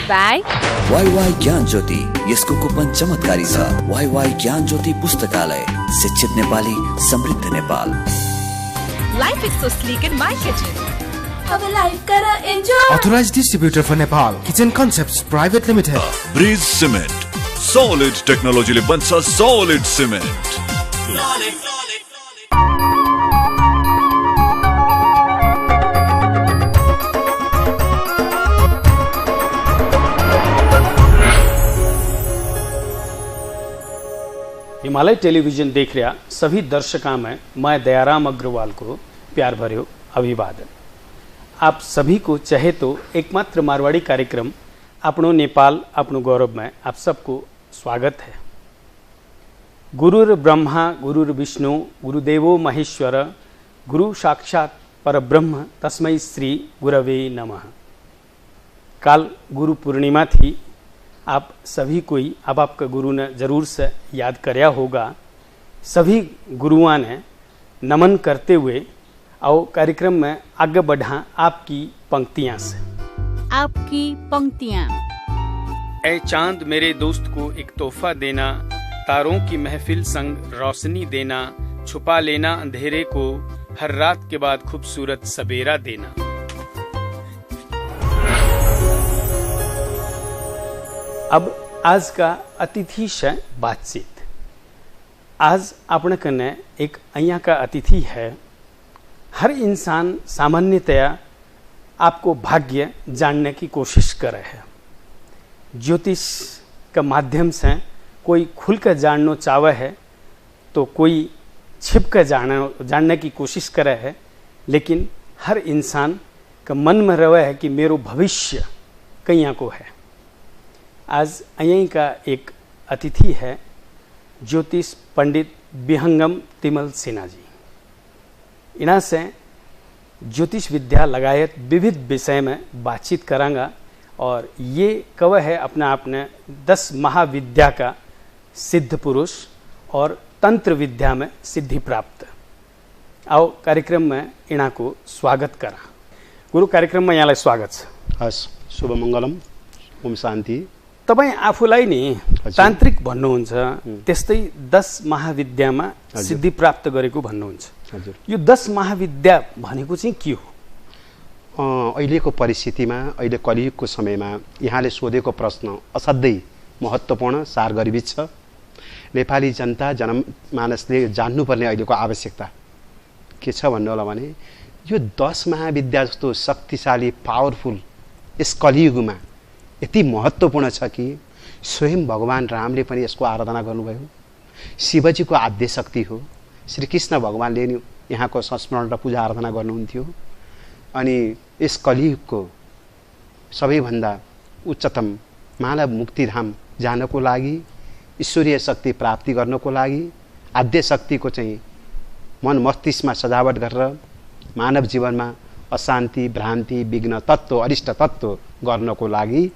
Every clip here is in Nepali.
by YY ज्ञान ज्योति। यसको कुपन चमत्कारी छ। YY ज्ञान ज्योति पुस्तकालय, शिक्षित नेपाली, समृद्ध नेपाल। Life is so sleek in my kitchen. Have a life kara enjoy. Authorized distributor for Nepal, Kitchen Concepts Private Limited. Breeze Cement, solid technology ले बन्छ solid cement. हिमालय टेलीविजन देख रहा सभी दर्शकों में मैं दयाराम अग्रवाल को प्यार भर्यो अभिवादन। आप सभी को चाहे तो एकमात्र मारवाड़ी कार्यक्रम अपनो नेपाल अपनो गौरव में आप सबको स्वागत है। गुरुर ब्रह्मा गुरुर विष्णु गुरुदेवो महेश्वर गुरु साक्षात परब्रह्म तस्मै श्री गुरवे नमः। काल गुरु पूर्णिमा थी। आप सभी कोई अब आपका गुरु ने जरूर से याद करया होगा। सभी गुरुओं ने नमन करते हुए आओ कार्यक्रम में आगे बढ़ा आपकी पंक्तियां से। आपकी पंक्तियां। ऐ चांद मेरे दोस्त को एक तोहफा देना, तारों की महफिल संग रोशनी देना, छुपा लेना अंधेरे को, हर रात के बाद खूबसूरत सवेरा देना। अब आज का अतिथि से बातचीत। आज अपने कने एक अइया का अतिथि है। हर इंसान सामान्यतया आपको भाग्य जानने की कोशिश करे है। ज्योतिष के माध्यम से कोई खुल कर जानना चाहे है तो कोई छिप कर जानने की कोशिश करे है, लेकिन हर इंसान का मन में रहे है कि मेरो भविष्य कहीं को है। आज यहीं का एक अतिथि है ज्योतिष पंडित विहंगम तिमल सिन्हा जी। इन्हां से ज्योतिष विद्या लगायत विविध विषय में बातचीत करांगा और ये कवह है अपना आपने 10 महाविद्या का सिद्ध पुरुष और तंत्र विद्या में सिद्धि प्राप्त। आओ कार्यक्रम में इन्हां को स्वागत करा। गुरु कार्यक्रम में यहाँलाई स्वागत छ। हस्, शुभ मङ्गलम, ओम शान्ति। तपाईँ आफूलाई नि तान्त्रिक भन्नुहुन्छ, त्यस्तै 10 महाविद्यामा सिद्धि प्राप्त गरेको भन्नुहुन्छ। हजुर, यो 10 महाविद्या भनेको चाहिँ के हो? अहिलेको परिस्थितिमा, अहिले कलियुगको समयमा यहाँले सोधेको प्रश्न असाध्यै महत्त्वपूर्ण, सारगर्भित छ। नेपाली जनता जनमानसले जान्नुपर्ने अहिलेको आवश्यकता के छ भन्नु होला भने यो 10 महाविद्या जस्तो शक्तिशाली पावरफुल यस कलियुगमा यति महत्त्वपूर्ण छ कि स्वयं भगवान रामले पनि यसको आराधना गर्नुभयो। शिवजीको आद्य शक्ति हो। श्री कृष्ण भगवानले नि यहाँको संस्मरण र पूजा आराधना गर्नुहुन्थ्यो। अनि यस कलियुगको सबैभन्दा उच्चतम मानव मुक्तिधाम जानको लागि, ईश्वरीय शक्ति प्राप्ति गर्नको लागि, आद्य शक्तिको चाहिँ मन मस्तिष्कमा सजावट गरेर मानव जीवनमा अशान्ति, भ्रान्ति, विघ्न तत्त्व, अरिष्ट तत्त्व गर्नको लागि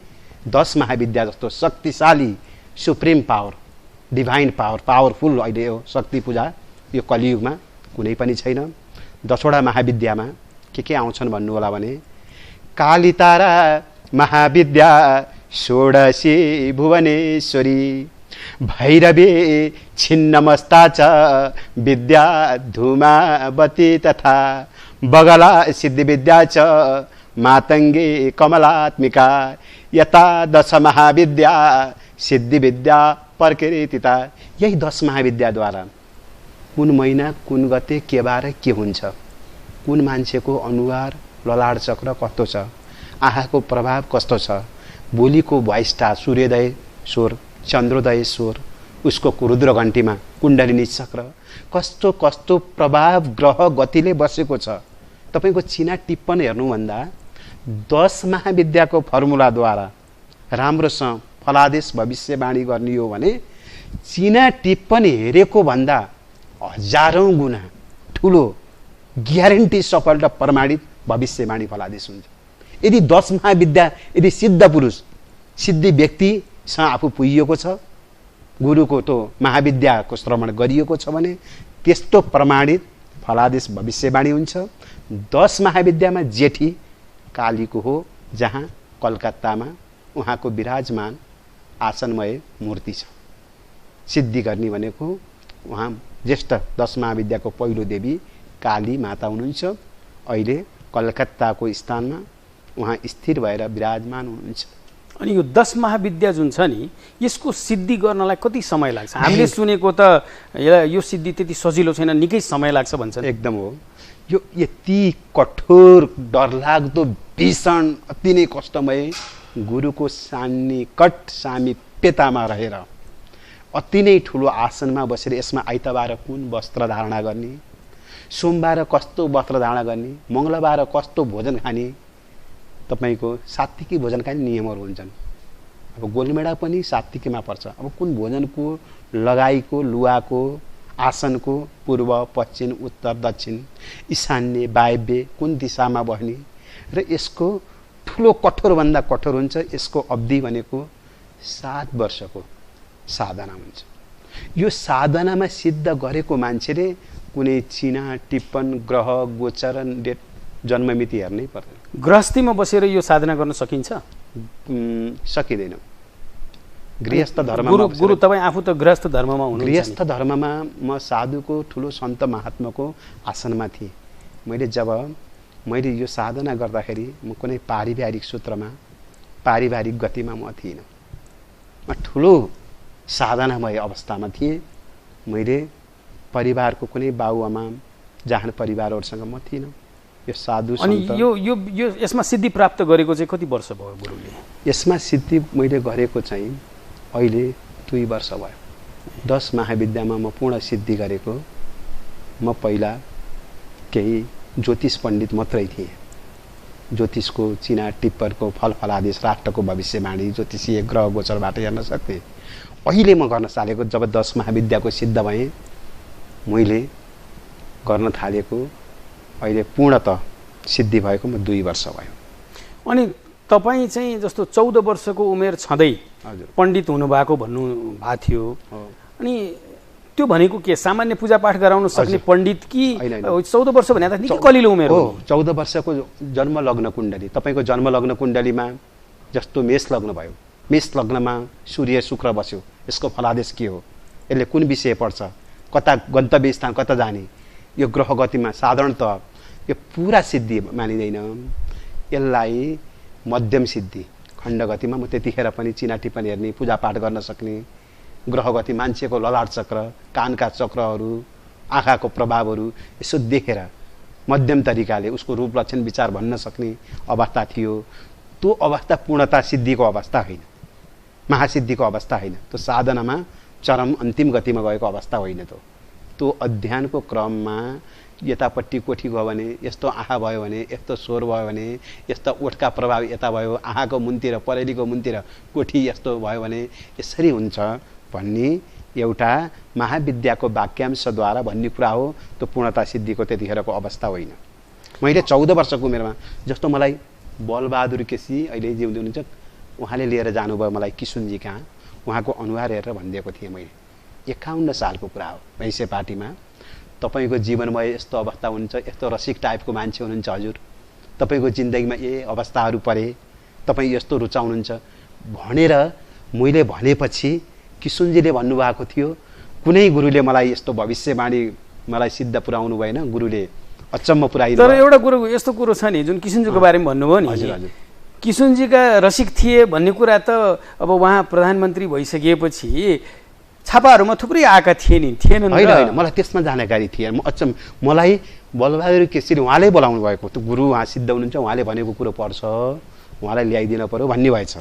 10 महाविद्या जस्तो शक्तिशाली supreme power, divine power, powerful अहिले यो शक्ति पूजा यो कलियुगमा कुनै पनि छैन। 10वटा महाविद्यामा के आउँछन् भन्नु होला भने कालितारा महाविद्या षोडशी भुवनेश्वरी, भैरवी छिन्नमस्ता च विद्या धूमावती तथा, बगला सिद्धि विद्या च मातंगी कमलात्मिका, यथा 10 महाविद्या सिद्धि विद्या प्रकृतिता। यही 10 महाविद्याद्वारा कुन महिना कुन गते के बारे के हुन्छ, कुन मान्छेको अनुहार ललाड चक्र कस्तो छ, आँखाको प्रभाव कस्तो छ, भोलिको भ्वाइस्टा सूर्योदय स्वर, चन्द्रोदय स्वर, उसको रुद्र घण्टीमा कुण्डलिनी चक्र कस्तो कस्तो प्रभाव ग्रह गतिले बसेको छ। तपाईको चिना टिप्पण हेर्नुभन्दा 10 महाविद्याको फर्मुलाद्वारा राम्रोसँग फलादेश भविष्यवाणी गर्ने हो भने चिना टिप्पणी हेरेको भन्दा हजारौं गुणा ठुलो ग्यारेन्टी सफल र प्रमाणित भविष्यवाणी फलादेश हुन्छ। यदि 10 महाविद्या यदि सिद्ध पुरुष सिद्धि व्यक्तिसँग आफू पुगिएको छ, गुरुको तो महाविद्याको श्रवण गरिएको छ भने त्यस्तो प्रमाणित फलादेश भविष्यवाणी हुन्छ। 10 महाविद्यामा जेठी कालीको हो, जहाँ कलकत्तामा उहाँको विराजमान आसनमय मूर्ति छ। सिद्धि गर्ने भनेको उहाँ ज्येष्ठ 10 महाविद्याको पहिलो देवी काली माता हुनुहुन्छ। अहिले कलकत्ताको स्थानमा उहाँ स्थिर भएर विराजमान हुनुहुन्छ। अनि यो 10 महाविद्या जुन छ नि यसको सिद्धि गर्नलाई कति समय लाग्छ? हामीले सुनेको त यो सिद्धि त्यति सजिलो छैन, निकै समय लाग्छ भन्छन्। एकदम हो। यो यति कठोर डरलाग्दो भीषण अति नै कष्टमय गुरुको सान्निकट सामिप्यतामा रहेर अति नै ठुलो आसनमा बसेर यसमा आइतबार कुन वस्त्र धारणा गर्ने, सोमबार कस्तो वस्त्र धारणा गर्ने, मङ्गलबार कस्तो भोजन खाने, तपाईको सात्विकी भोजन खाने नियमहरू हुन्छन्। अब गोलमेडा पनि सात्विकीमा पर्छ। अब कुन भोजनको लगाईको लुगाको आसनको पूर्व पश्चिम उत्तर दक्षिण ईशान्य वायव्य कुन दिशामा बस्ने र यसको ठुलो कठोरभन्दा कठोर हुन्छ। यसको अवधि भनेको 7 वर्षको साधना हुन्छ। यो साधनामा सिद्ध गरेको मान्छेले कुनै चिना टिप्पण ग्रह गोचरण डेट जन्ममिति हेर्नै पर्दैन। गृहस्थीमा बसेर यो साधना गर्न सकिन्छ? सकिँदैन। गृहस्थ धर्ममा गुरु तपाईँ आफू त गृहस्थ धर्ममा हुनुहुन्छ। गृहस्थ धर्ममा म साधुको ठुलो सन्त महात्माको आसनमा थिएँ। मैले यो साधना गर्दाखेरि म कुनै पारिवारिक सूत्रमा पारिवारिक गतिमा म थिइनँ। म ठुलो साधनामय अवस्थामा थिएँ। मैले परिवारको कुनै बाबुआमा जहाँ परिवारहरूसँग म थिइनँ। यो साधु अनि यो यसमा सिद्धि प्राप्त गरेको चाहिँ कति वर्ष भयो गुरुले? यसमा सिद्धि मैले गरेको चाहिँ अहिले 2 वर्ष भयो। 10 महाविद्यामा म पूर्ण सिद्धि गरेको। म पहिला केही ज्योतिष पण्डित मात्रै थिएँ। ज्योतिषको चिना टिप्परको फलफलादेश राष्ट्रको भविष्यवाणी ज्योतिषीय ग्रह गोचरबाट हेर्न सक्थेँ। अहिले म गर्न थालेको जब 10 महाविद्याको सिद्ध भएँ मैले गर्न थालेको अहिले पूर्णतः सिद्धि भएको म 2 वर्ष भयो। अनि तपाईँ चाहिँ जस्तो 14 वर्षको उमेर छँदै पण्डित हुनुभएको भन्नु भएको थियो। अनि त्यो भनेको के सामान्य पूजापाठ गराउन सक्ने पण्डित कि 14 वर्ष भने त निकै कलिलो उमेर हो? 14 वर्षको जन्म लग्न कुण्डली तपाईको जन्म लग्न कुण्डलीमा जस्तो मेष लग्न भयो। मेष लग्नमा सूर्य शुक्र बस्यो। यसको फलादेश के हो? यसले कुन विषय पढ्छ, कता गन्तव्य स्थान कता जाने, यो ग्रह गतिमा साधारणतः यो पूरा सिद्धि मानिँदैन। यसलाई मध्यम सिद्धि खण्ड गतिमा म त्यतिखेर पनि चिना टिप्पणी हेर्ने पूजापाठ गर्न सक्ने ग्रह गति मान्छेको ललाट चक्र कानका चक्रहरू आँखाको प्रभावहरू यसो देखेर मध्यम तरिकाले उसको रूप लक्षण विचार भन्न सक्ने अवस्था थियो। त्यो अवस्था पूर्णता सिद्धिको अवस्था होइन, महासिद्धिको अवस्था होइन। त्यो साधनामा चरम अन्तिम गतिमा गएको अवस्था होइन। त्यो अध्ययनको क्रममा यतापट्टि कोठी गयो भने यस्तो आँखा भयो भने यस्तो स्वर भयो भने यस्तो ओठका प्रभाव यता भयो आँखाको मुनतिर परेलीको मुनतिर कोठी यस्तो भयो भने यसरी हुन्छ भन्ने एउटा महाविद्याको वाक्यांशद्वारा भन्ने कुरा हो। त्यो पूर्णता सिद्धिको त्यतिखेरको अवस्था होइन। मैले 14 वर्षको उमेरमा जस्तो मलाई बलबहादुर केसी अहिले जिउँदै हुनुहुन्छ उहाँले लिएर जानुभयो मलाई किशुनजी कहाँ। उहाँको अनुहार हेरेर भनिदिएको थिएँ मैले 51 सालको कुरा हो। भैँसे पार्टीमा तपाईको जीवनमा यस्तो अवस्था हुन्छ, यस्तो रसिक टाइपको मान्छे हुनुहुन्छ हजुर, तपाईको जिन्दगीमा अवस्थाहरू परे, तपाईँ यस्तो रुचाउनुहुन्छ भनेर मैले भनेपछि किशुनजीले भन्नुभएको थियो कुनै गुरुले मलाई यस्तो भविष्यवाणी मलाई सिद्ध पुर्याउनु भएन, गुरुले अचम्म पुर्याइनु। तर एउटा कुरो यस्तो कुरो छ नि जुन किशुनजीको बारेमा भन्नुभयो नि, हजुर हजुर किशुनजीका रसिक थिए भन्ने कुरा त अब उहाँ प्रधानमन्त्री भइसकेपछि छापाहरूमा थुप्रै आएका थिएनन्। होइन मलाई त्यसमा जानकारी थिएन। मलाई बलबहादुर केसीले उहाँले बोलाउनु भएको त्यो गुरु उहाँ सिद्ध हुनुहुन्छ उहाँले भनेको कुरो पढ्छ उहाँलाई ल्याइदिनु पर्यो भन्ने भएछ।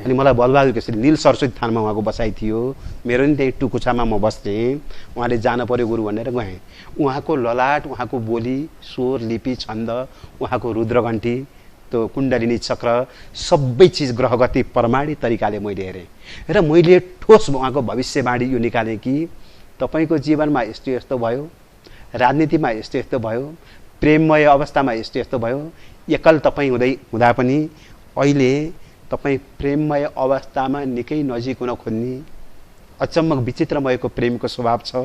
अनि मलाई बलबहादुर केसीले नील सरस्वती थानमा उहाँको बसाइ थियो। मेरो नि त्यही टुकुछामा म बस्थेँ। उहाँले जान पर्यो गुरु भनेर गएँ। उहाँको ललाट उहाँको बोली स्वर लिपि छन्द उहाँको रुद्रघण्टी त्यो कुण्डलिनी चक्र सबै चिज ग्रहगति प्रमाणित तरिकाले मैले हेरेँ र मैले ठोस उहाँको भविष्यवाणी यो निकालेँ कि तपाईँको जीवनमा यस्तो यस्तो भयो, राजनीतिमा यस्तो यस्तो भयो, प्रेममय अवस्थामा यस्तो यस्तो भयो, एकल तपाईँ हुँदा पनि अहिले तपाईँ प्रेममय अवस्थामा निकै नजिक हुन खोज्ने अचम्म विचित्रमयको प्रेमको स्वभाव छ,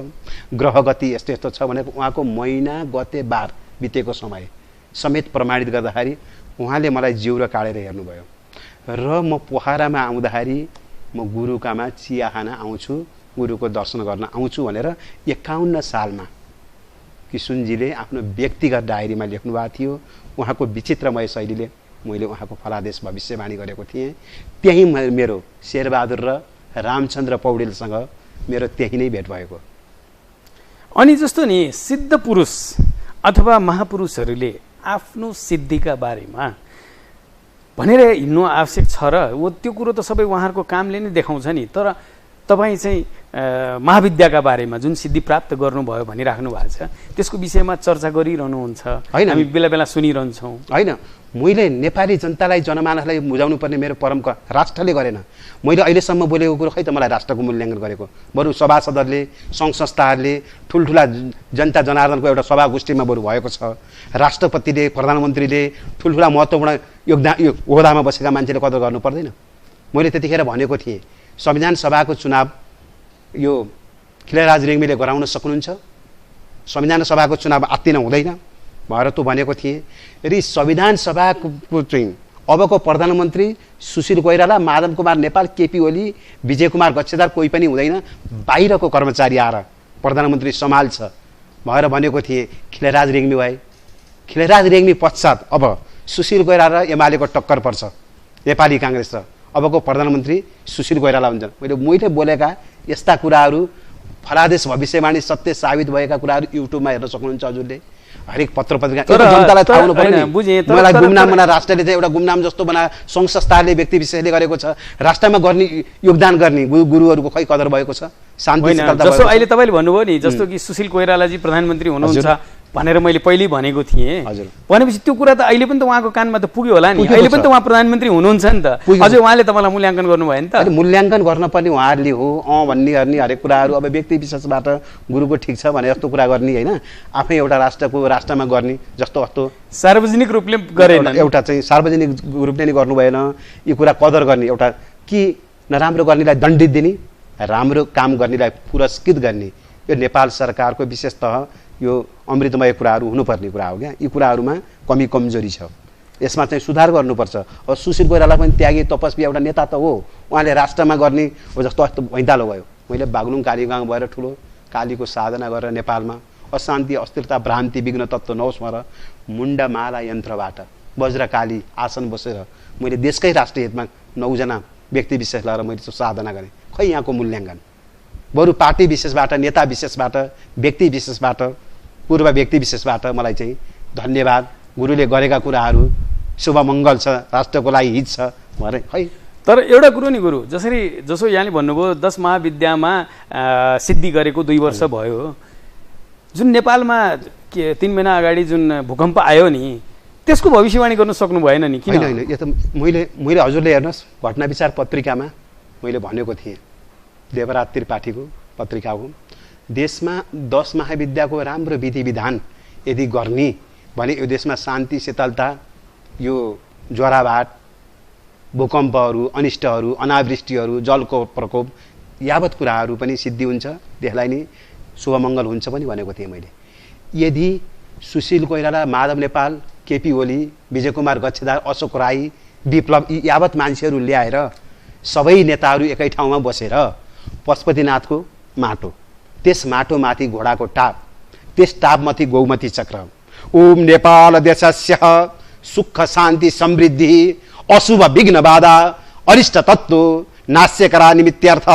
ग्रहगति यस्तो यस्तो छ भनेको उहाँको महिना गते बार बितेको समय समेत प्रमाणित गर्दाखेरि उहाँले मलाई जिउरो काटेर हेर्नुभयो र म पोखरामा आउँदाखेरि म गुरुकामा चिया खान आउँछु, गुरुको दर्शन गर्न आउँछु भनेर 51 सालमा किशुनजीले आफ्नो व्यक्तिगत डायरीमा लेख्नु भएको थियो। उहाँको विचित्रमय शैलीले मैले उहाँको फलादेश भविष्यवाणी गरेको थिएँ। त्यही मेरो शेरबहादुर र रामचन्द्र पौडेलसँग मेरो त्यही नै भेट भएको। अनि जस्तो नि सिद्ध पुरुष अथवा महापुरुषहरूले आफ्नो सिद्धिका बारेमा भनेर हिँड्नु आवश्यक छ र त्यो कुरो त सबै उहाँहरूको कामले नै देखाउँछ नि। तर तपाईँ चाहिँ महाविद्याका बारेमा जुन सिद्धि प्राप्त गर्नुभयो भनिराख्नु भएको छ त्यसको विषयमा चर्चा गरिरहनुहुन्छ, हामी बेला बेला सुनिरहन्छौँ। होइन, मैले नेपाली जनतालाई जनमानसलाई बुझाउनु पर्ने मेरो परम्परा राष्ट्रले गरेन। मैले अहिलेसम्म बोलेको कुरो खै त मलाई राष्ट्रको मूल्याङ्कन गरेको, बरु सभासदहरूले सङ्घ संस्थाहरूले ठुल्ठुला जनता जनार्दनको एउटा सभागोष्ठीमा बरु भएको छ। राष्ट्रपतिले प्रधानमन्त्रीले ठुल्ठुला महत्त्वपूर्ण योगदान ओहदामा बसेका मान्छेले कदर गर्नु पर्दैन। मैले त्यतिखेर भनेको थिएँ संविधान सभाको चुनाव यो खिलराज रेग्मीले गराउन सक्नुहुन्छ, संविधान सभाको चुनाव आत्तिन हुँदैन भनेर त भनेको थिएँ। यदि संविधान सभाको चाहिँ अबको प्रधानमन्त्री सुशील कोइराला, माधव कुमार नेपाल, केपी ओली, विजय कुमार गच्छेदार कोही पनि हुँदैन, बाहिरको कर्मचारी आएर प्रधानमन्त्री सम्हाल्छ भनेर भनेको थिएँ। खिलराज रेग्मी भए, खिलराज रेग्मी पश्चात अब सुशील कोइराला र एमालेको टक्कर पर्छ नेपाली काङ्ग्रेस र अबको प्रधानमन्त्री सुशील कोइराला हुन्छन्। मैले बोलेका यस्ता कुराहरू फलादेश भविष्यवाणी सत्य साबित भएका कुराहरू युट्युबमा हेर्न सक्नुहुन्छ हजुरले, हरेक पत्र पत्रिका। जनतालाई थाहा हुनु पर्यो नि। मलाई गुमनाम बना राष्ट्रले चाहिँ एउटा गुमनाम जस्तो बना सङ्घ संस्थाहरूले व्यक्ति विशेषले गरेको छ। राष्ट्रमा गर्ने योगदान गर्ने गुरुहरूको खै कदर भएको छ? शान्ति जस्तो अहिले तपाईँले भन्नुभयो नि, जस्तो कि सुशील कोइरालाजी प्रधानमन्त्री हुनुहुन्छ भनेर मैले पहिल्यै भनेको थिएँ। भनेपछि त्यो कुरा त अहिले पनि त उहाँको कानमा त पुग्यो होला नि। अहिले पनि त उहाँ प्रधानमन्त्री हुनुहुन्छ नि त, अझै उहाँले तपाईँलाई मूल्याङ्कन गर्नुभयो नि त। मूल्याङ्कन गर्न पनि उहाँहरूले हो भन्ने गर्ने हरेक कुराहरू अब व्यक्ति विशेषबाट गुरुको ठिक छ भने जस्तो कुरा गर्ने होइन, आफै एउटा राष्ट्रमा गर्ने जस्तो जस्तो सार्वजनिक रूपले गरेन, एउटा चाहिँ सार्वजनिक रूपले नै गर्नु भएन। यो कुरा कदर गर्ने, एउटा कि नराम्रो गर्नेलाई दण्डित दिने, राम्रो काम गर्नेलाई पुरस्कृत गर्ने, यो नेपाल सरकारको विशेषतः यो अमृतमय कुराहरू हुनुपर्ने कुरा हो क्या। यी कुराहरूमा कमी कमजोरी छ, यसमा चाहिँ सुधार गर्नुपर्छ। अब सुशील कोइराला पनि त्यागी तपस्वी एउटा नेता त हो, उहाँले राष्ट्रमा गर्ने हो जस्तो भैँतालो भयो। मैले बागलुङ कालीगाउँ भएर ठुलो कालीको साधना गरेर नेपालमा अशान्ति अस्थिरता भ्रान्ति विघ्न तत्त्व नहोस् भनेर मुण्डमाला यन्त्रबाट वज्रकाली आसन बसेर मैले देशकै राष्ट्रिय हितमा 9 जना व्यक्ति विशेष लगाएर मैले साधना गरेँ। खै यहाँको मूल्याङ्कन? बरु पार्टी विशेषबाट, नेता विशेषबाट, व्यक्ति विशेषबाट, पूर्व व्यक्ति विशेषबाट मलाई चाहिँ धन्यवाद, गुरुले गरेका कुराहरू शुभमङ्गल छ, राष्ट्रको लागि हित छ भने खै। तर एउटा कुरो नि गुरु, जसो यहाँले भन्नुभयो 10 महाविद्यामा सिद्धि गरेको 2 वर्ष भयो, जुन नेपालमा 3 महिना अगाडि जुन भूकम्प आयो नि त्यसको भविष्यवाणी गर्न सक्नु भएन नि? किन? होइन, यो त मैले हजुरले हेर्नुहोस् घटना विचार पत्रिकामा मैले भनेको थिएँ, देवराज त्रिपाठीको पत्रिका हो, देशमा 10 महाविद्याको राम्रो विधि विधान यदि गर्ने भने यो देशमा शान्ति शीतलता, यो ज्वराभाट, भूकम्पहरू, अनिष्टहरू, अनावृष्टिहरू, जलको प्रकोप यावत कुराहरू पनि सिद्धि हुन्छ, त्यसलाई नै शुभमङ्गल हुन्छ पनि भनेको थिएँ मैले। यदि सुशील कोइराला, माधव नेपाल, केपी ओली, विजय कुमार गच्छेदार, अशोक राई, विप्लव यावत मान्छेहरू ल्याएर सबै नेताहरू एकै ठाउँमा बसेर पशुपतिनाथको माटो, त्यस माटोमाथि घोडाको टाप, त्यस टापमाथि गौमती चक्र, ओम नेपाल देशस्य सुख शान्ति समृद्धि अशुभ विघ्न बाधा अरिष्ट तत्व नास्यकरा निमित्त्यर्थ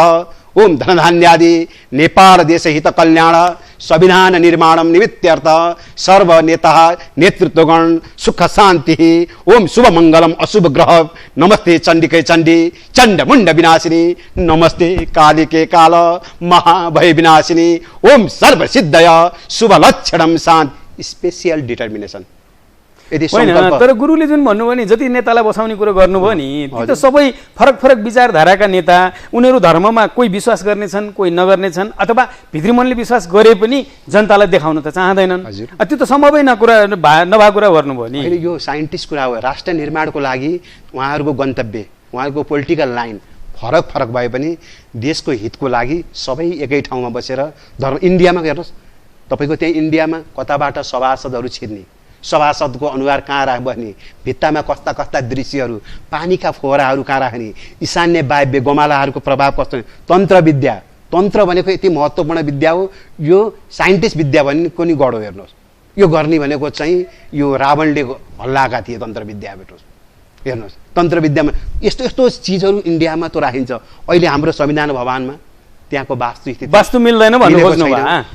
ओम धनधान्यादि नेपाल देश हित कल्याण संविधान निर्माण निमित्त्यर्थ सर्व नेता नेतृत्वगण सुख शान्ति ओम शुभ मंगलम अशुभ ग्रह नमस्ते चंडिके चंडी चंड मुंड विनाशिनी नमस्ते कालिके काल महाभय विनाशिनी ओम सर्व सिद्धय शुभ लक्षणम शांत स्पेशल डिटर्मिनेसन। तर गुरुले जुन भन्नुभयो नि जति नेतालाई बसाउने कुरो गर्नुभयो नि त्यो त सबै फरक फरक विचारधाराका नेता, उनीहरू धर्ममा कोही विश्वास गर्नेछन् कोही नगर्नेछन् अथवा भित्री मनले विश्वास गरे पनि जनतालाई देखाउन त चाहँदैनन्। त्यो त सम्भवै नभएको कुरा गर्नुभयो नि। यो साइन्टिस्ट कुरा हो, राष्ट्र निर्माणको लागि उहाँहरूको गन्तव्य, उहाँहरूको पोलिटिकल लाइन फरक फरक भए पनि देशको हितको लागि सबै एकै ठाउँमा बसेर धर्म। इन्डियामा हेर्नुहोस्, तपाईँको त्यही इन्डियामा कताबाट सभासदहरू छिर्ने, सभासदको अनुहार कहाँ राख्ने, भित्तामा कस्ता कस्ता दृश्यहरू, पानीका फोहराहरू कहाँ राख्ने, ईशान्य वायव्य गोमालाहरूको प्रभाव कस्तो, तन्त्रविद्या, तन्त्र भनेको यति महत्त्वपूर्ण विद्या हो, यो साइन्टिस्ट विद्या भनेको नि गढो हेर्नुहोस्, यो गर्ने भनेको चाहिँ यो रावणले हल्लाएका थिए तन्त्रविद्या हेर्नुहोस्, तन्त्रविद्यामा यस्तो यस्तो चिजहरू इन्डियामा त राखिन्छ। अहिले हाम्रो संविधान भवनमा त्यहाँको वास्तु मिल्दैन भन्नुहोस् न,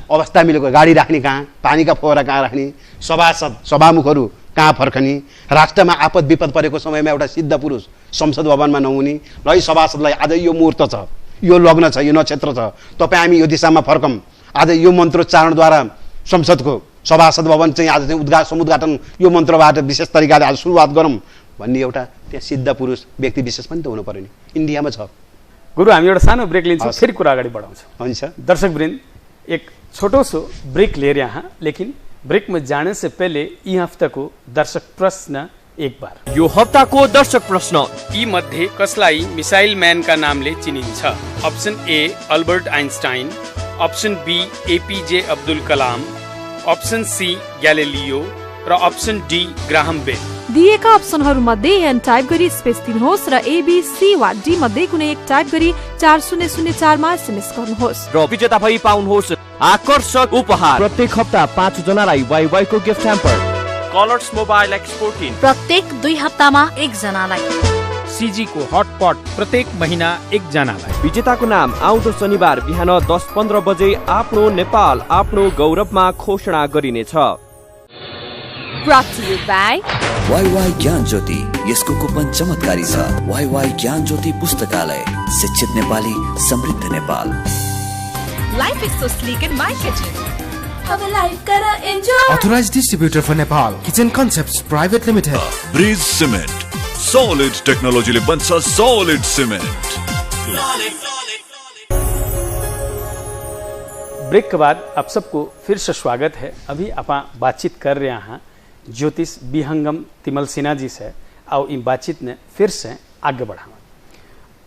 अवस्था मिलेको, गाडी राख्ने कहाँ, पानीका फोहरा कहाँ राख्ने, सभासद सभामुखहरू कहाँ फर्कने, राष्ट्रमा आपद विपद परेको समयमा एउटा सिद्ध पुरुष संसद भवनमा नहुने, ल है सभासदलाई आज यो मुहूर्त छ, यो लग्न छ, यो नक्षत्र छ, तपाईँ हामी यो दिशामा फर्कौँ, आज यो मन्त्रोच्चारणद्वारा संसदको सभासद भवन चाहिँ आज चाहिँ समुद्घाटन यो मन्त्रबाट विशेष तरिकाले आज सुरुवात गरौँ भन्ने एउटा त्यहाँ सिद्ध पुरुष व्यक्ति विशेष पनि त हुनु पर्यो नि, इन्डियामा छ। गुरु हामी एउटा सानो ब्रेक लिन्छौँ, फेरि कुरा अगाडि बढाउँछौँ। हुन्छ दर्शकवृन्द, एक छोटो सो ब्रेक लिएर यहाँ, लेकिन ब्रेक में जाने से पहले यी हफ्ताको दर्शक प्रश्न एक बार। यो हप्ताको दर्शक प्रश्न यी मध्ये कसलाई मिसाइल म्यान का नामले चिनिन्छ? Option A Albert Einstein, option B APJ Abdul Kalam, option C Galileo र अप्सन डी ग्राहम बेल। दिएका अप्सनहरू मध्ये एन टाइप गरी स्पेस दिनुहोस् र एबी सी वा डी मध्ये कुनै एक टाइप गरी 4004 मा एसएमएस गर्नुहोस् र विजेता भई पाउनुहोस् आकर्षक उपहार। प्रत्येक हप्ता 5 जनालाई वाइवाई को gift hamper, colours mobile X14 प्रत्येक 2 हप्तामा 1 जनालाई, सीजी को हटपट प्रत्येक महिना 1 जनालाई। विजेताको नाम आउँदो शनिबार बिहान 10:15 बजे आफ्नो नेपाल आफ्नो गौरवमा घोषणा गरिनेछ। Brought to you by Wai Wai ज्ञान ज्योति, यसको कुपन चमत्कारी छ। वाइवाई ज्ञान ज्योति पुस्तकालय, शिक्षित नेपाली समृद्ध नेपाल। Life is so sleek in my kitchen. अब लाइफ करा enjoy. Authorized distributor for Nepal, Kitchen Concepts Private Limited. Bridge cement, solid टेक्नोलॉजीले बन्छ सॉलिड सिमेन्ट। ब्रेक के बाद आप सबको फिर से स्वागत है। अभी आप बातचीत कर रहे हैं ज्योतिष विहंगम तिमल सिन्हा जी से, आओ इन बातचीत ने फिर से आगे बढ़ावा।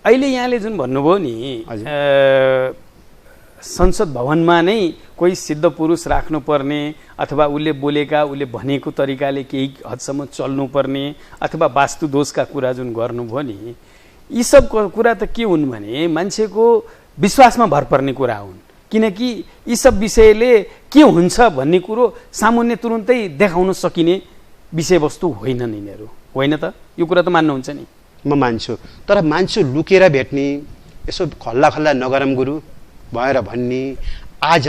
अहिले यहाँले जुन भन्नुभयो नि संसद भवनमा नै कोही सिद्ध पुरुष राख्नुपर्ने अथवा उसले बोलेका उसले भनेको तरिकाले केही हदसम्म चल्नुपर्ने अथवा वास्तु दोषका कुरा जुन गर्नुभयो नि, यी सब कुरा त के हुन् भने मान्छेको विश्वासमा भर पर्ने कुरा हुन्, किनकि यी सब विषयले के हुन्छ भन्ने कुरो सामान्य तुरुन्तै देखाउन सकिने विषयवस्तु होइनन् यिनीहरू, होइन त? यो कुरा त मान्नुहुन्छ नि? म मान्छु, तर मान्छे लुकेर भेट्ने, यसो खल्ला खल्ला नगरम गुरु भएर भन्ने, आज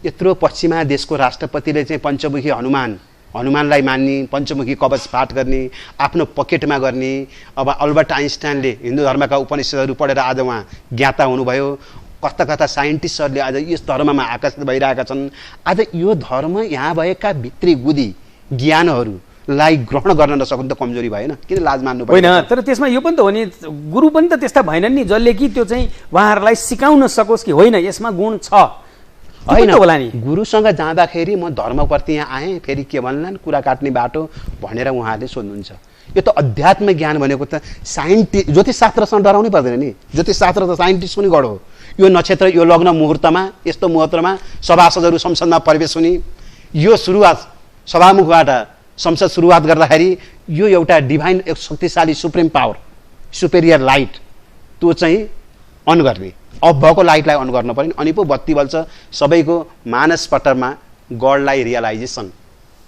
यत्रो पश्चिमा देशको राष्ट्रपतिले चाहिँ पञ्चमुखी हनुमानलाई मान्ने, पञ्चमुखी कवच पाठ गर्ने, आफ्नो पकेटमा गर्ने। अब अल्बर्ट आइन्स्टाइनले हिन्दू धर्मका उपनिषदहरू पढेर आज उहाँ ज्ञाता हुनुभयो। कस्ता कस्ता साइन्टिस्टहरूले आज यस धर्ममा आकर्षित भइरहेका छन्। आज यो धर्म यहाँ भएका भित्री गुदी ज्ञानहरूलाई ग्रहण गर्न नसक्नु त कमजोरी भएन? किन लाज मान्नु पर्यो? होइन, तर त्यसमा यो पनि त हो नि, गुरु पनि त त्यस्ता भएनन् नि जसले कि त्यो चाहिँ उहाँहरूलाई सिकाउन सकोस् कि होइन यसमा गुण छ, होइन होला नि? गुरुसँग जाँदाखेरि म धर्मप्रति यहाँ आएँ, फेरि के भन्लान्, कुरा काट्ने बाटो भनेर उहाँहरूले सोध्नुहुन्छ। यो त अध्यात्म ज्ञान भनेको त ज्योतिष शास्त्रसँग डराउनै पर्दैन नि। ज्योतिष शास्त्र त साइन्टिस्ट पनि गढो। यो नक्षत्र यो लग्न मुहुर्तमा यस्तो मुहुर्तमा सभासदहरू संसदमा प्रवेश हुने, यो सुरुवात सभामुखबाट संसद सुरुवात गर्दाखेरि यो एउटा डिभाइन एक शक्तिशाली सुप्रिम पावर सुपेरियर लाइट त्यो चाहिँ अन गर्ने, अफ भएको लाइटलाई अन गर्न पर्यो, अनि पो बत्ती बल्छ। सबैको मानस पटलमा गडलाई रियलाइजेसन,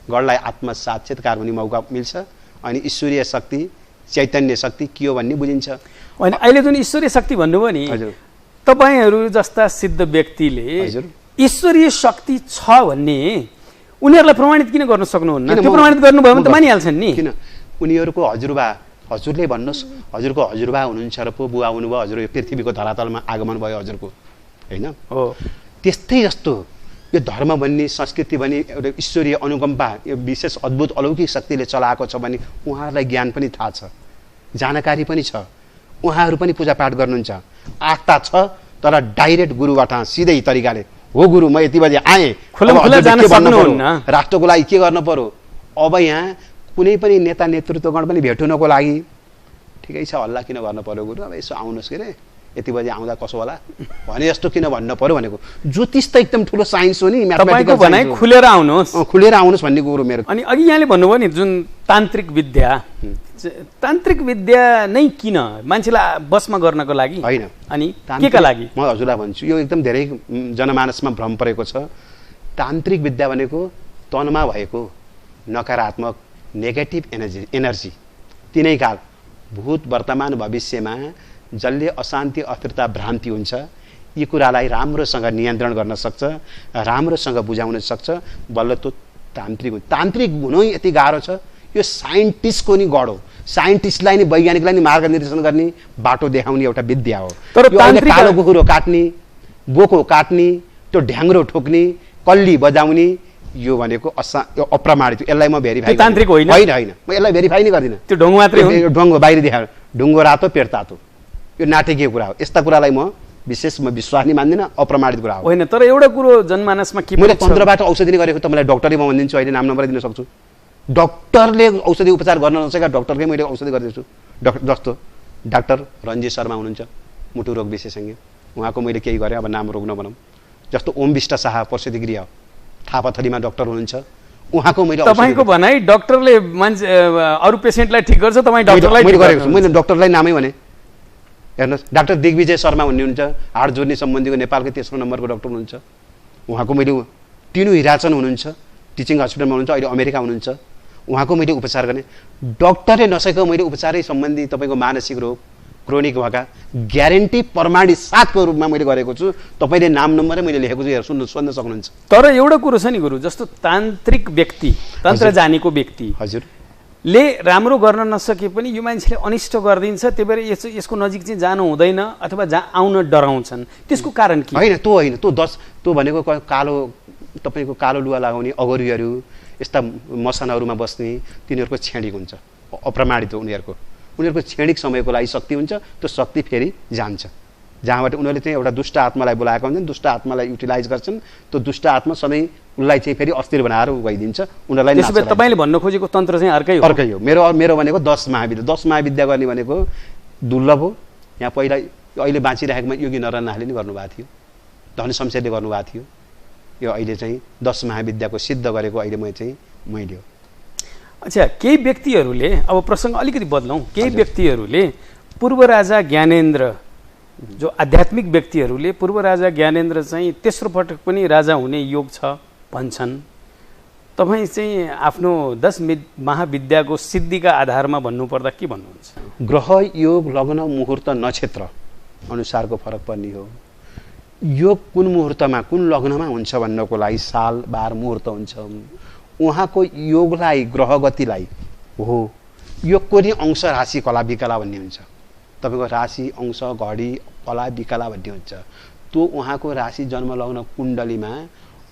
गडलाई आत्म साक्षात्कार हुने मौका मिल्छ, अनि ईश्वरीय शक्ति चैतन्य शक्ति के हो भन्ने बुझिन्छ। अनि अहिले जुन ईश्वरीय शक्ति भन्नुभयो नि, तपाईहरू जस्ता सिद्ध व्यक्तिले ईश्वरीय शक्ति छ भन्ने उनीहरूलाई प्रमाणित किन गर्न सक्नुहुन्न? त्यो प्रमाणित गर्नुभयो भने त मानिहाल्छन् नि। किन? उनीहरूको हजुरबा, हजुरले भन्नुहोस्, हजुरको हजुरबा हुनुहुन्छ र पो बुवा हुनुभयो, हजुर यो पृथ्वीको धरातलमा आगमन भयो हजुरको, होइन हो? त्यस्तै जस्तो यो धर्म भन्ने संस्कृति भन्ने एउटा ईश्वरीय अनुकम्पा, यो विशेष अद्भुत अलौकिक शक्तिले चलाएको छ भने उहाँहरूलाई ज्ञान पनि थाहा छ, जानकारी पनि छ, उहाँहरू पनि पूजापाठ गर्नुहुन्छ, आस्था छ, तर डाइरेक्ट गुरुबाट सिधै तरिकाले हो गुरु म यति बजे आएँ, राष्ट्रको लागि के गर्नु पर्यो। अब यहाँ कुनै पनि नेता नेतृत्वगण पनि भेट्नुको लागि ठिकै छ, हल्ला किन गर्नु पर्यो गुरु, अब यसो आउनुहोस् के अरे यति बजे आउँदा कसो होला भने जस्तो किन भन्न पर्यो भनेको। ज्योतिष त एकदम ठुलो साइन्स हो नि, तपाईको भनाइ खुलेर आउनुहोस्, खुलेर आउनुहोस् भन्ने कुरो मेरो। अनि अघि यहाँले भन्नुभयो नि जुन तान्त्रिक विद्या नै किन मान्छेलाई बसमा गर्नको लागि होइन, अनि केका लागि? म हजुरलाई भन्छु, यो एकदम धेरै जनमानसमा भ्रम परेको छ। तान्त्रिक विद्या भनेको तनमा भएको नकारात्मक नेगेटिभ एनर्जी तिनै काल भूत वर्तमान भविष्यमा जसले अशान्ति अस्थिरता भ्रान्ति हुन्छ यी कुरालाई राम्रोसँग नियन्त्रण गर्न सक्छ, राम्रोसँग बुझाउन सक्छ, बल्ल त्यो तान्त्रिक हुन्छ। तान्त्रिक हुनु यति गाह्रो छ, यो साइन्टिस्टको नि गड हो। साइन्टिस्टलाई नि वैज्ञानिकलाई नि मार्गनिर्देशन गर्ने बाटो देखाउने एउटा विद्या हो। तर कालो कुकुरो काट्ने, बोको काट्ने, त्यो ढ्याङ्ग्रो ठोक्ने, कल्ली बजाउने, यो भनेको यो अप्रमाणित, यसलाई म भेरिफाई तान्त्रिक होइन होइन, म यसलाई भेरिफाई नै गर्दिनँ। त्यो ढुङ्गो मात्रै हो, ढुङ्गो बाहिर देखायो, ढुङ्गो रातो पेट तातो, यो नाटकीय कुरा हो। यस्ता कुरालाई म विश्वास नै मान्दिनँ, अप्रमाणित कुरा हो। होइन, तर एउटा कुरो जनमानसमा के मैले 15 बाट औषधि नै गरेको, तपाईँलाई डक्टरले म भनिदिन्छु, अहिले नाम नम्बर दिन सक्छु। डक्टरले औषधि उपचार गर्न नसकेका डक्टरकै मैले औषधि गरिदिन्छु। जस्तो डाक्टर रञ्जित शर्मा हुनुहुन्छ, मुटु रोग विशेषज्ञ, उहाँको मैले केही गरेँ, अब नाम रोग नभनौँ। जस्तो ओम विष्ट शाह प्रसिद्धि गृह थापाथलीमा डक्टर हुनुहुन्छ, उहाँको मैले तपाईँको भनाइ डक्टरले मान्छे अरू पेसेन्टलाई ठिक गर्छ, तपाईँ डक्टरलाई मैले गरेको छु। मैले डक्टरलाई नामै भने हेर्नुहोस्, डाक्टर दिग्विजय शर्मा भन्ने हुनुहुन्छ, हाड जोड्ने सम्बन्धीको नेपालकै तेस्रो नम्बरको डक्टर हुनुहुन्छ, उहाँको मैले टिनु हिराचन हुनुहुन्छ, टिचिङ हस्पिटलमा हुनुहुन्छ, अहिले अमेरिका हुनुहुन्छ, उहाँको मैले उपचार गरेँ। डक्टरले नसकेको मैले उपचारै सम्बन्धी तपाईँको मानसिक रोग क्रोनिक भएका ग्यारेन्टी प्रमाणित 7को रूपमा मैले गरेको छु। तपाईँले नाम नम्बरै मैले लेखेको छु, सोध्न सक्नुहुन्छ। तर एउटा कुरो छ नि गुरु, जस्तो तान्त्रिक व्यक्ति, तन्त्र जानेको व्यक्ति हजुरले राम्रो गर्न नसके पनि यो मान्छेले अनिष्ट गरिदिन्छ, त्यही भएर यसको नजिक चाहिँ जानु हुँदैन अथवा आउन डराउँछन्, त्यसको कारण के? होइन, त्यो भनेको कालो तपाईँको कालो लुगा लगाउने अगोरीहरू, यस्ता मसानहरूमा बस्ने तिनीहरूको छेडिक हुन्छ, अप्रमाणित हो उनीहरूको क्षणिक समयको लागि शक्ति हुन्छ, त्यो शक्ति फेरि जान्छ, जहाँबाट उनीहरूले चाहिँ एउटा दुष्ट आत्मालाई बोलाएका हुन्छन्, दुष्ट आत्मालाई युटिलाइज गर्छन्, त्यो दुष्ट आत्मा सधैँ उसलाई चाहिँ फेरि अस्थिर बनाएर गइदिन्छ उनीहरूलाई। त्यसो भए तपाईँले भन्न खोजेको तन्त्र चाहिँ अर्कै हो। मेरो भनेको 10 महाविद्या, 10 महाविद्या गर्ने भनेको दुर्लभ हो। यहाँ पहिला अहिले बाँचिरहेकोमा योगी नारायण नाथले नि गर्नुभएको थियो, धन शमशेरले गर्नुभएको थियो, यो अहिले चाहिँ 10 महाविद्याको सिद्ध गरेको अहिले मैले हो। अच्छा, केही व्यक्तिहरूले, अब प्रसङ्ग अलिकति बदलौँ, केही व्यक्तिहरूले पूर्व राजा ज्ञानेन्द्र, जो आध्यात्मिक व्यक्तिहरूले पूर्व राजा ज्ञानेन्द्र चाहिँ तेस्रो पटक पनि राजा हुने योग छ भन्छन्। तपाईँ चाहिँ आफ्नो 10 महाविद्याको सिद्धिका आधारमा भन्नुपर्दा के भन्नुहुन्छ? ग्रह योग, लग्न, मुहुर्त, नक्षत्र अनुसारको फरक पर्ने हो। योग कुन मुहुर्तमा कुन लग्नमा हुन्छ भन्नको लागि साल बार मुहुर्त हुन्छ। उहाँको योगलाई, ग्रहगतिलाई हो, योगको नि अंश राशि कला विकला भन्ने हुन्छ, तपाईँको राशि अंश घडी कला विकला भन्ने हुन्छ। त्यो उहाँको राशि जन्म लग्न कुण्डलीमा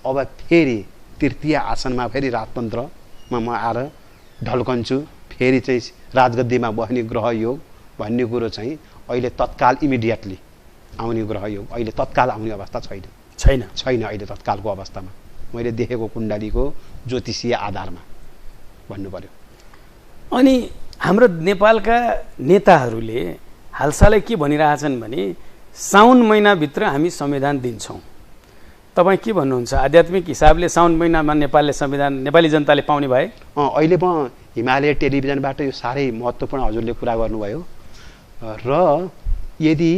अब फेरि तृतीय आसनमा फेरि राजतन्त्रमा म आएर ढल्कन्छु, फेरि चाहिँ राजगद्दीमा बस्ने ग्रह योग भन्ने कुरो चाहिँ अहिले तत्काल इमिडिएटली आउने ग्रह योग अहिले तत्काल आउने अवस्था छैन अहिले तत्कालको अवस्थामा मैले देखेको कुण्डलीको ज्योतिषीय आधारमा भन्नु पर्यो। अनि हाम्रो नेपालका नेताहरूले हालसालै के भनिरहेछन् भने साउन महिनाभित्र हामी संविधान दिन्छौँ। तपाईँ के भन्नुहुन्छ? आध्यात्मिक हिसाबले साउन महिनामा नेपाली जनताले पाउने भए? अहिले म हिमालय टेलिभिजनबाट यो साह्रै महत्त्वपूर्ण हजुरले कुरा गर्नुभयो र यदि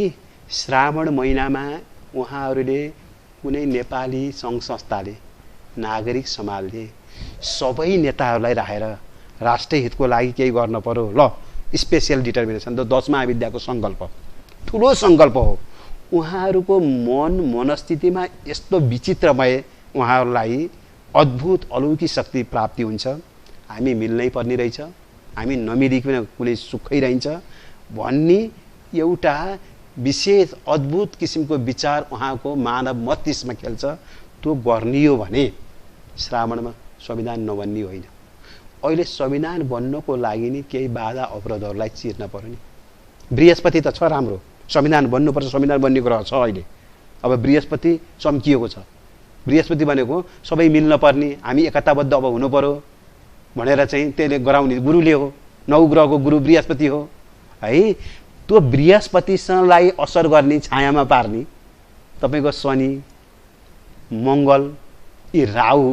श्रावण महिनामा उहाँहरूले कुनै नेपाली सङ्घ संस्थाले, नागरिक समाजले सबै नेताहरूलाई राखेर राष्ट्रिय हितको लागि केही गर्न पर्यो, ल स्पेसियल डिटर्मिनेसन, 10 महाविद्याको सङ्कल्प ठुलो सङ्कल्प हो। उहाँहरूको मनस्थितिमा यस्तो विचित्रमय उहाँहरूलाई अद्भुत अलौकिक शक्ति प्राप्ति हुन्छ। हामी मिल्नै पर्ने रहेछ, हामी नमिलिकन कुनै सुखै रहन्छ भन्ने एउटा विशेष अद्भुत किसिमको विचार उहाँको मानव मस्तिष्कमा खेल्छ। त्यो गर्ने हो भने श्रावणमा संविधान नबन्ने होइन। अहिले संविधान बन्नको लागि नि केही बाधा अवरोधहरूलाई चिर्न पर्यो नि। बृहस्पति त छ राम्रो, संविधान बन्नुपर्छ, संविधान बन्ने ग्रह छ अहिले। अब बृहस्पति चम्किएको छ। बृहस्पति भनेको सबै मिल्न पर्ने, हामी एकताबद्ध अब हुनु पर्यो भनेर चाहिँ त्यसले गराउने गुरुले हो। 9 ग्रहको गुरु बृहस्पति हो है। त्यो बृहस्पतिसँगलाई असर गर्ने छायामा पार्ने तपाईँको शनि मङ्गल यी राहु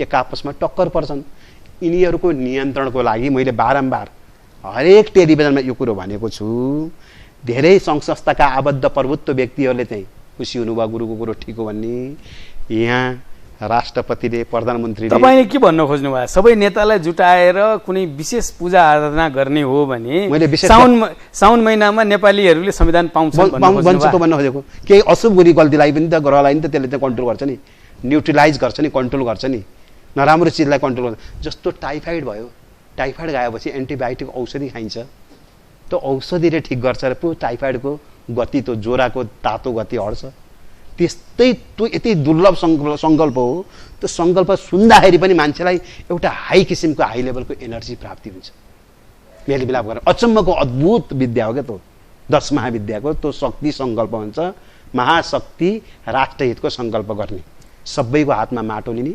एक आपसमा टक्कर पर्छन्। यिनीहरूको नियन्त्रणको लागि मैले बारम्बार हरेक टेलिभिजनमा यो कुरो भनेको छु। धेरै सङ्घ संस्थाका आबद्ध प्रभुत्व व्यक्तिहरूले चाहिँ खुसी हुनुभयो गुरुको कुरो ठिक हो भन्ने। यहाँ राष्ट्रपतिले प्रधानमन्त्रीले तपाईँले के भन्न खोज्नु भयो? सबै नेतालाई जुटाएर कुनै विशेष पूजा आराधना गर्ने हो भने मैले विशेष साउन महिनामा नेपालीहरूले संविधान पाउँछन् भन्न खोजेको। केही अशुभ बुरी गल्तीलाई पनि त ग्रहलाई पनि त त्यसले चाहिँ कन्ट्रोल गर्छ नि, न्युट्रलाइज गर्छ नि, कन्ट्रोल गर्छ नि, नराम्रो चिजलाई कन्ट्रोल गर्छ। जस्तो टाइफाइड भयो, टाइफाइड गएपछि एन्टिबायोटिक औषधि खाइन्छ, त्यो औषधिले ठिक गर्छ र पो टाइफाइडको गति, त्यो ज्वराको तातो गति हट्छ। त्यस्तै त्यो यति दुर्लभ सङ्कल्प हो। त्यो सङ्कल्प सुन्दाखेरि पनि मान्छेलाई एउटा हाई किसिमको हाई लेभलको एनर्जी प्राप्ति हुन्छ। मेलमिलाप गरेर अचम्मको अद्भुत विद्या हो क्या त्यो 10 महाविद्याको त्यो शक्ति सङ्कल्प हुन्छ। महाशक्ति राष्ट्रहितको सङ्कल्प गर्ने, सबैको हातमा माटो लिने,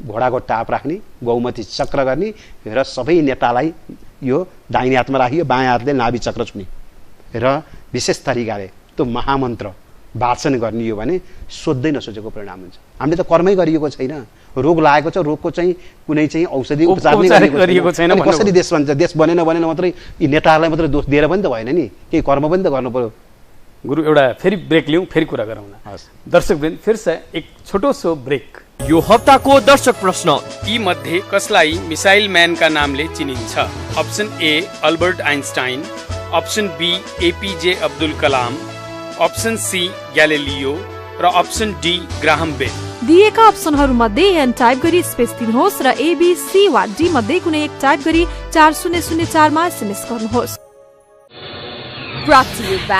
घोडाको टाप राख्ने, गौमती चक्र गर्ने र सबै नेतालाई यो दाहिने हातमा राखियो, बायाँ हातले नाभि चक्र छुने र विशेष तरिकाले त्यो महामन्त्र वाचन गर्ने हो भने सोध्दै नसोचेको परिणाम हुन्छ। हामीले त कर्मै गरिएको छैन। रोग लागेको छ, रोगको चाहिँ कुनै चाहिँ औषधि उपचार नै गरिएको छैन। कसरी देश बन्छ? देश बनेन मात्रै यी नेताहरूलाई मात्रै दोष दिएर पनि त भएन नि, केही कर्म पनि त गर्नु पर्यो। गुरु एउटा फेरि ब्रेक लिउँ, फेरि कुरा गरौँ न। दर्शकवृन्द, फिर से एक छोटो सो ब्रेक। यो हप्ताको दर्शक प्रश्न यी मध्ये कसलाई मिसाइल म्यानका नामले चिनिन्छ? Option A Albert Einstein, option B APJ Abdul Kalam, option C Galileo र अप्सन डी ग्राहम बेल। दिएका अप्सनहरू मध्ये एन टाइप गरी स्पेस दिनुहोस् र एबीसी वा डी मध्ये कुनै एक टाइप गरी 4004 मा एसएमएस गर्नुहोस्।